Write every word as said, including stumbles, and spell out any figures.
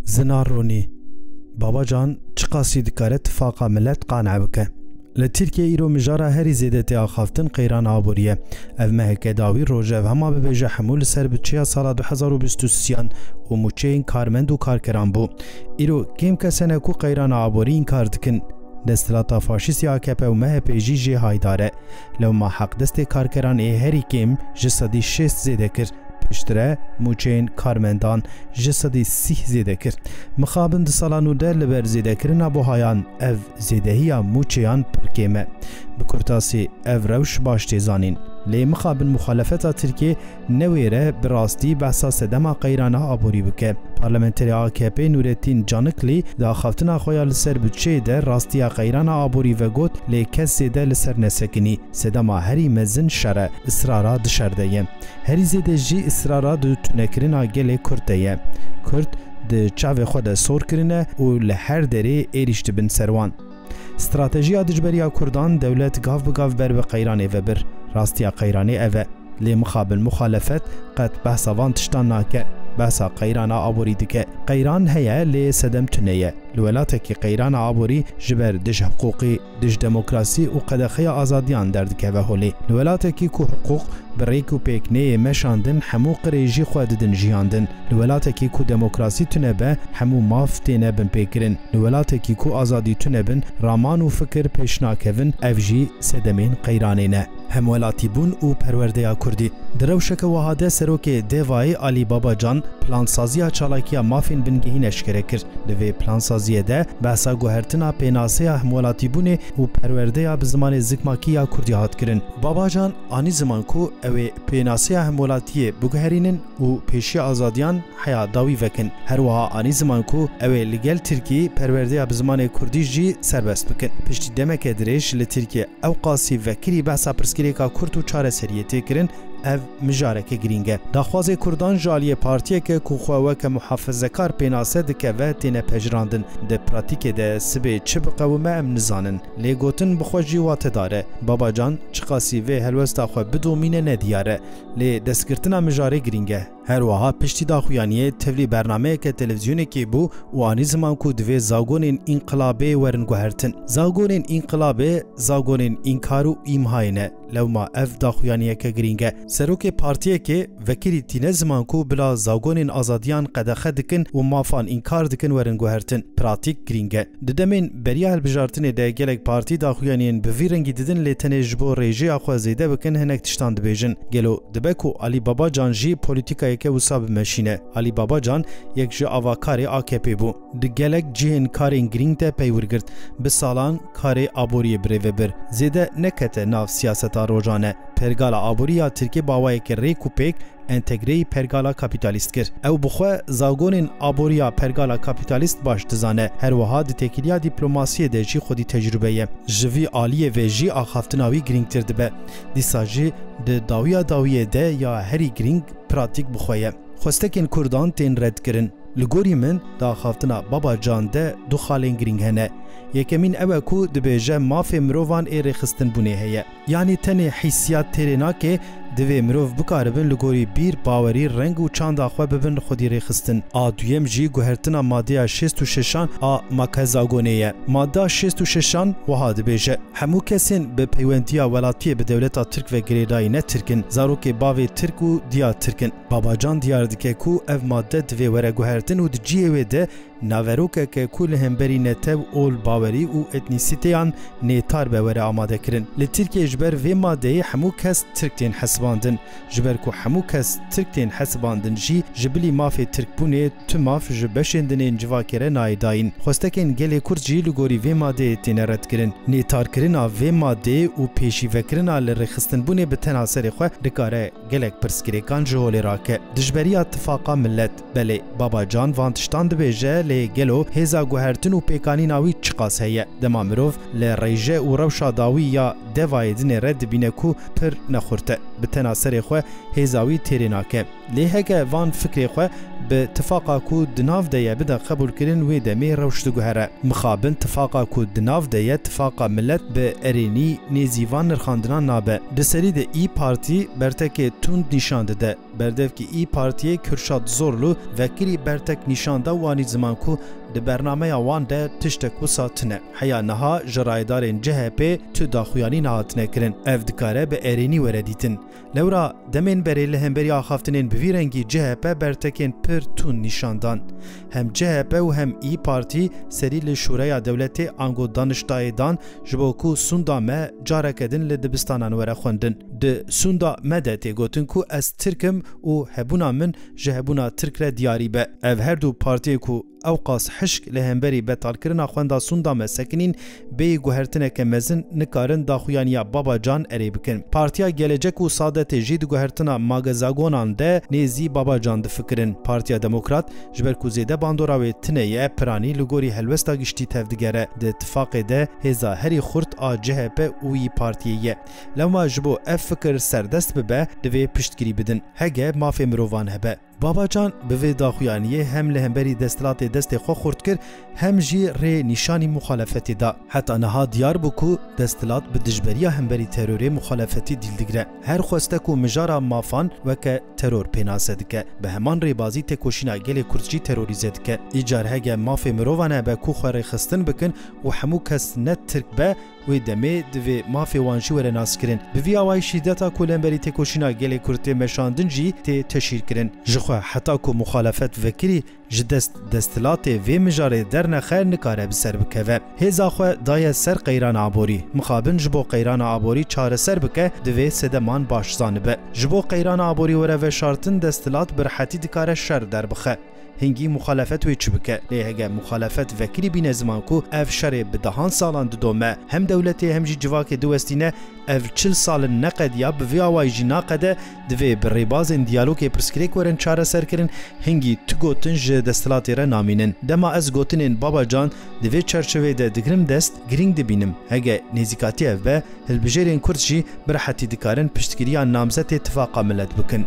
Zinar Ronî, Babacan çiqasî dikare tifaqa milet qane bike? Li Tirkiye îro mijara herî zêde tê axaftin qeyrana aborî ye. Ev meheke dawî rojevhema bibêje hemû li ser budçeya sala du hezar û bîst û sêyan û mûçeyên karmend û karkeran bû. Îro kêm kes hene ku qeyrana aborî înkar dikin. Desthilata faşîst ya A K P û M H P jî jê haydar e. Lewma heqdestê karkeran ê herî kêm ji sedî şêst zêde kir. Piştre mûçeyên karmendan ji sedî sîh zêde kir. Mixabin di sala nû de li ber zêdekirina buhayan ev zêdehiya mûçeyan pir kêm e. Bi kurtasî ev rewş baş tê zanîn. Lê mixabin muxalefeta Tirkiyê newêre bi rastî behsa sedema qeyrana aborî bike. Parlamenterê A K P Nûretîn Caniklî di axaftina xwe ya li ser budçeyê de rastiya qeyrana aborî vegot, lê kes zêde li ser nesekinî. Sedema herî mezin şer e. Israra di şer de ye. Herî zêde jî israra di tunekirina gelê Kurd de ye. Kurd di çavê xwe de sor kirine û li her derê êrîş dibin ser wan. Stratejiya dijberiya Kurdan dewlet gav bi gav ber bi qeyranê ve bir. Rastiya qeyranê ev e. Lê mixabin muxalefet qet behsa van tiştan nake. Behsa qeyrana aborî dike. Qeyran heye, lê sedem tune ye. Li welatekî qeyrana aborî ji ber dijhiqûqî, dij demokrasî û qedexeya azadiyan derdikeve holê. Li welatekî ku hiqûq bi rêk û pêk neyê meşandin, hemû qirêjî xwe didin jiyandin. Li welatekî ku demokrasî tune be, hemû maf têne binpêkirin. Li welatekî ku azadî tune bin, raman û fikir pêş nakevin, ev jî sedemên qeyranê ne. Hemwelatîbûn û perwerdeya Kurdî. Di rewşeke wiha de serokê DEVAyê Alî Babacan plansaziya çalakiya mafên bingehîn eşkere kir. Di vê plansaziyê de behsa guhertina pênaseya hemwelatîbûnê û perwerdeya bi zimanê zikmakî ya Kurdî hat kirin. Babacan anî ziman ku ew ê pênaseya hemwelatiyê biguherînin û pêşiya azadiyan heya dawî vekin. Her wiha anî ziman ku ew ê li gel Tirkî perwerdeya bi zimanê Kurdî jî serbest bikin. Piştî demeke dirêj li Tirkiye ew qasî vekirî behsa pirsgirêka Kurd û çareseriyê tê kirin, ev mijareke girîng e. Daxwazê Kurdan ji aliyê partiyeke ku xwe weke muhafezekar pênase dike ve têne pejirandin. Di pratîkê de sibê çi biqewime em nizanin. Lê gotin bi xwe jî watedar e. Babacan çiqasî vê helwesta xwe bidomîne nediyar e. Lê destgirtina mijarê girîng e. Her wiha piştî daxuyaniyê tevlî bernameyeke televîzyonekê bû û anî ziman ku divê zagonên înqilabê werin guhertin. Zagonên înqilabê zagonên înkar û îmhayê ne. Lewma ev daxuyaniyeke girîng e. Serokê partiyekê vekirî tîne ziman ku bila zagonên azadiyan qedexe dikin û mafan înkar dikin werin guhertin. Pratîk girîng e. Di demên beriya hilbijartinê de gelek partî daxuyaniyên bi vî rengî didin, lê tenê ji bo rêjeya xwe zêde bikin hinek tiştan dibêjin. Gelo dibe ku Alî Babacan jî polîtîkayeke wisa bimeşîne? Alî Babacan yek ji avakarê A K P bû. Di gelek cihên karên girîng de peywir girt. Bi salan karê aboriyê birêve bir. Zêde nekete nav siyaseta rojane. Pergala aborî ya Tirkiyê bi awayeke rêk û pêk entegreyî pergala kapîtalîst kir. Ew bi xwe zagonên aboriya pergala kapîtalîst baş dizane. Her wiha di têkiliya dîplomasiyê de jî xwedî tecrûbe ye. Ji vî aliyê ve jî axaftina wî girîngtir dibe. Dîsa jî di dawiya dawiyê de ya herî girîng pratîk bi xwe ye. Xwestekên Kurdan tên redkirin. Li gorî min, di axaftina Babacan de du xalên girîng hene. Yekemîn ew e ku dibêje mafê mirovan ê rêxistinbûnê heye. Yanî tenê hîsiyat têrê nake, divê mirov bikaribin li gorî bîr, bawerî, reng û çanda xwe bibin xwedî rêxistin. A duyem jî guhertina madeya şêst û şeşan a Makezagonê ye. Madda şêst û şeşan wiha dibêje, hemû kesên bi peywendiya welatiyê bi dewleta Tirk ve girêdayî ne Tirk in, zarokê bavê Tirk û diya Tirk in. Babacan diyar dike ku ev madde divê were guhertin û di cihê wê de naverokeke ku li hemberî netew, ol, bawerî û etnîsîteyan nêtar be were amadekirin. Li Tirkiyê ji ber vê madeyê hemû kes Tirk tên hesibandin. Ji ber ku hemû kes Tirk tên hesibandin jî, ji bilî mafê Tirkbûnê tu maf ji beşên din ên civakê re nayê dayîn. Xwestekên gelê Kurd jî li gorî vê madeyê têne redkirin. Nêtarkirina vê madeyê û pêşîvekirina li rêxistinbûnê bi tena serê xwe dikare gelek pirsgirêkan ji holê rake. Dijberiya tifaqa milet, belê, Babacan van tiştan dibêje, Lê gelo hêza guhertin û pêkanîna wî çiqas heye? Dema mirov li rêje û rewşa dawî ya devayê dinêre dibîne ku pir nexurt e. Bi tena serê xwe hêza wî têrê nake. Lê heke van fikrê xwe bi tifaqa ku di nav de ye bide qebûlkirin, wê demê rewş diguhere. Mixabin tifaqa ku di nav de ye, tifaqa milet bi erênî nêzî van nirxandinan nabe. Di serî de Î Partî bertekê tund nîşan dide. Berdevkî Î Partiyê Kürşat Zorlu vekirî bertek nîşan da û anî ziman ku di bernameya wan de tiştek wisa tune. Heya niha ji rayedarên C H P tu daxuyanî nehatine kirin. Ev dikare bi erênî were dîtin. Lewra demên berê li hemberî axaftinên bi vî rengî C H P bertekên pir tund nîşan dan. Hem C H P û hem Î Partî serî li Şûreya Dewletê ango daniştayê dan ji bo ku sûnda me careke din li dibistanan were xwendin. Di sûnda me de tê gotin ku ez Tirk im û hebûna min ji hebûna Tirk re diyarî be. Ev her du partiyê ku ewqas hişk li hemberî betalkirina xwenda sûnda me sekinîn, bêyî guhertineke mezin nikarin daxuyaniya Babacan erê bikin. Partiya Gelecek û Saadetê jî di guhertina magezagonan de nêzî Babacan difikirin. Partiya Demokrat, ji ber ku zêde bandora wê tune ye, piranî li gorî helwesta giştî tevdigere. Di tifaqê de hêza herî xurt a C H P û Î Partiyê ye. Lewma ji bo ev fikir serdest bibe, divê piştgirî bidin, hege mafê mirovan hebe. Babacan bi vê daxuyaniyê hem li hemberî desthilatê destê xwe xurt kir, hem jî rê nîşanî muxalefetê da. Heta niha diyar bû ku desthilat bi dijberiya hemberî terorê muxalefetî dîl digire. Her xwestek û mijara mafan weke teror pênase dike. Bi heman rêbazî têkoşîna gelê Kurd jî terorîze dike. Îcar hege mafê mirovan hebe ku xwe rêxistin bikin û hemû kes ne Tirk be, wê demê divê mafê wan jî were naskirin. Bi vî awayî şîdeta ku li hemberî têkoşîna gelê Kurd tê meşandin jî tê teşhîrkirin. Jixwe heta ku muxalefet vekirî ji dest desthilatê vê mijarê dernexe, nikare bi ser bikeve. Hêza xwe daye ser qeyrana aborî. Mixabin ji bo qeyrana aborî çareser bike, divê sedeman baş zanibe. Ji bo qeyrana aborî were veşartin, desthilat bi rehetî dikare şer derbixe. Hingî muxalefet wê çi bike? Lê hege muxalefet vekirî bîne ziman ku ev şerê bi dehan salan didome, hem dewletê hem jî civakê diwestîne, ev çil sal in neqediya, bi vî awayî jî naqede, divê bi rêbazên diyalogê pirsgirêk werin çareserkirin, hingî tu gotin ji desthilatê re namînin. Dema ez gotinên Babacan di vê çerçeveyê de digirim dest, girîng dibînim. Hege nêzîkatî ev be, hilbijêrên Kurd jî bi rehetî dikarin piştgiriya namzetê Tifaqa Milet bikin.